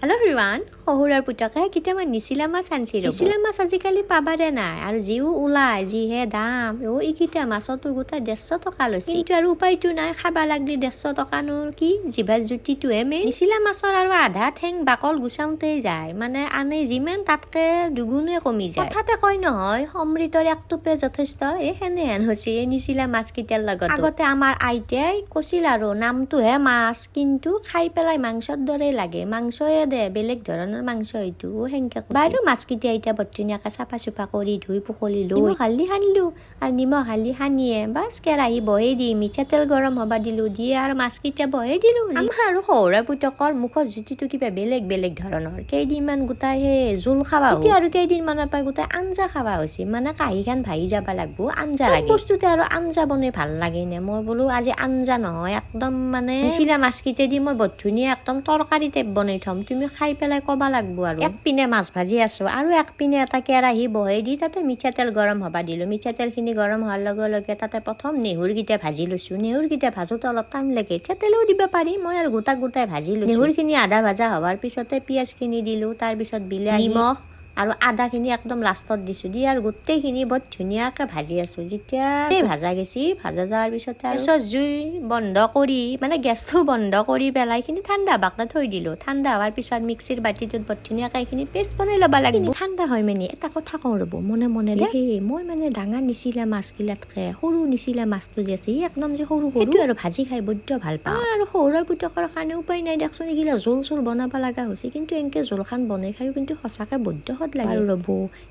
Hello' everyone, শহুৰৰ পুতকে কেইটামান নিচিলা মাছ আনছি। নিচিলা মাছ আজিকালি পাবাৰে নাই আৰু যিও ওলাই যিহে দাম। অ', এইকেইটা মাছতো গোটেই 150 টকা লৈছে। কিন্তু আৰু উপায়টো নাই, খাবা লাগলি 150 টকানো কি, জিভাৰ জুতিটোহে মেইন। নিচিলা মাছৰ আৰু আধা ঠেং বাকল গুচাওঁতেই যায়, মানে আনে যিমান তাতকে দুগুণে কমি যায়। কথাতে কয় নহয়, অমৃতৰ এক টোপে যথেষ্ট, এই সেনেহেন হৈছে এই নিচিলা মাছকেইটাৰ লগত। আগতে আমাৰ আইতাই কৈছিল আৰু, নামটোহে মাছ, কিন্তু খাই পেলাই মাংসৰ দৰে লাগে, মাংসয়ে দে, বেলেগ ধৰণৰ মাংস এইটো, সেনকে। বাৰু, মাছকেইটা এতিয়া বৰ ধুনীয়াকে চাফা চুফা কৰি ধুই পুখলি লৈ নিমখ হালধি সানিলো আৰু নিমখ হালধি সানিয়ে বাছ কেৰাহী বহাই দি মিঠাতেল গৰম হ'বা দিলো, দিয়ে আৰু মাছকেইটা বহাই দিলো। আমাৰ আৰু শহুৰৰ পুতকৰ মুখৰ জুতিটো কিবা বেলেগ বেলেগ ধৰণৰ। কেইদিনমান গোটাই সেই জোল খাবা, এতিয়া আৰু কেইদিনমানৰ পৰা গোটাই আঞ্জা খাবা হৈছে। মানে কাঁহীখন ভাহি যাব লাগব, আঞ্জা লাগে। বস্তুতে আৰু আঞ্জা বনাই ভাল লাগে নে। মই বোলো আজি আঞ্জা নহয়, একদম মানে নিচিলা মাছকেইটা দি মই বৰ ধুনীয়া একদম তৰকাৰী টাইপ বনাই থ'ম, তুমি খাই পেলাই ক'বা লাগব। আৰু একপিনে মাছ ভাজি আছো আৰু একপিনে এটা কেৰাহী বহাই দি তাতে মিঠাতেল গৰম হ'বা দিলো। মিঠাতেলখিনি গৰম হোৱাৰ লগে লগে তাতে প্ৰথম নেহুৰকেইটা ভাজি লৈছো। নেহুৰকেইটা ভাজোতে অলপ টাইম লাগে, থেতেলিও দিব পাৰি, মই আৰু গোটা গোটাই ভাজি লৈছো। নেহুৰখিনি আধা ভাজা হোৱাৰ পিছতে পিঁয়াজখিনি দিলো, তাৰপিছত বিলাহী, নিমখ আৰু আদাখিনি একদম লাষ্টত দিছোঁ। দি আৰু গোটেইখিনি বৰ ধুনীয়াকৈ ভাজি আছোঁ। যেতিয়া ভাজা গেছি, ভাজা যোৱাৰ পিছতে গেছৰ জুই বন্ধ কৰি, মানে গেছটো বন্ধ কৰি পেলাই এইখিনি ঠাণ্ডা হোৱাকে থৈ দিলোঁ। ঠাণ্ডা হোৱাৰ পিছত মিক্সিৰ বাতিটোত বৰ ধুনীয়াকৈ এইখিনি পেষ্ট বনাই ল'ব লাগিব। ঠাণ্ডা হয় মানে এটা কথা কওঁ ৰ'ব, মনে মনে সেই মই মানে ডাঙৰ নিচিলা মাছগিলাতকে সৰু নিচিলা মাছটো যে আছে, একদম যে সৰু সৰু, সেইটো আৰু ভাজি খাই বৈদ্য ভাল পাওঁ। আৰু শহুৰৰ পুতকৰ কাৰণে উপায় নাই দিয়কচোন, এইগিলা জোল চোল বনাব লগা হৈছে। কিন্তু এনেকে জোলখান বনাই খায়ো কিন্তু সঁচাকে বৈদ্য সোৱাদ লাগে। আৰু ৰ'ব,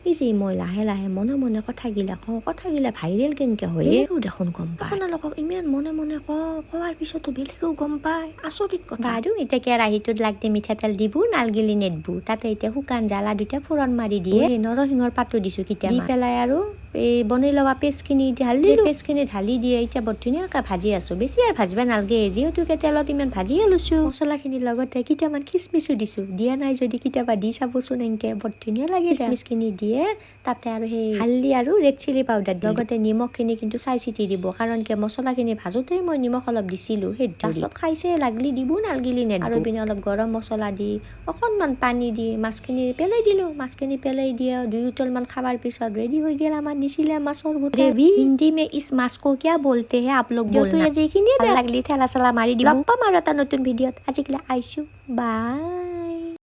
এই যে মই লাহে লাহে মনে মনে কথাগিলা কওঁ, কথাগিলা ভাইৰেল কেনকে হয়, বেলেগেও দেখোন গম পায়। আপোনালোকক ইমান মনে মনে কওঁ, কোৱাৰ পিছতো বেলেগেও গম পায়, আচৰিত কথা। আৰু এতিয়া কেৰাহীটোত লাগদি মিঠাতেল দিব, নালগিলি নেদবো। তাতে এতিয়া শুকান জ্বালা দুটা ফোৰণ মাৰি দিয়ে নৰসিংহৰ পাতো দিছোঁ কেতিয়া দি পেলাই আৰু এই বনাই লোৱা পেষ্টখিনি ঢালি দিলোঁ। পেষ্টখিনি ঢালি দিয়ে এতিয়া বৰ ধুনীয়াকৈ ভাজি আছোঁ। বেছি আৰু ভাজিব নালাগে, যিহেতুকে তেলত ইমান ভাজিয়ে লৈছোঁ। মছলাখিনিৰ লগতে কেইটামান খিচমিচো দিছোঁ। দিয়া নাই যদি কেতিয়াবা দি চাবচোন, এনেকে বৰ ধুনীয়া লাগে। খিচমিচখিনি দিয়ে তাতে আৰু সেই হালধি আৰু ৰেড চিলি পাউডাৰ, লগতে নিমখখিনি কিন্তু চাই চিতি দিব, কাৰণ কি মছলাখিনি ভাজোতেই মই নিমখ অলপ দিছিলোঁ। সেই লাষ্টত খাইছে লাগলি দিব, নালগিলি নেদব। আৰু পিনে অলপ গৰম মছলা দি অকণমান পানী দি মাছখিনি পেলাই দিলোঁ। মাছখিনি পেলাই দিয়ে দুই উতলমান খাবাৰ পিছত ৰেডি হৈ গ'ল আমাৰ নিচিলা মাছৰ গ্ৰেভি। हिंदी में इस माछ को क्या बोलते हैं, आप लोग बोलना। আজিখিনিয়ে, লাগলি ঠেলা চেলা মাৰি দিব। লগ পাম আৰু এটা নতুন ভিডিঅ'ত। আজিকালি আইছোঁ, বাই।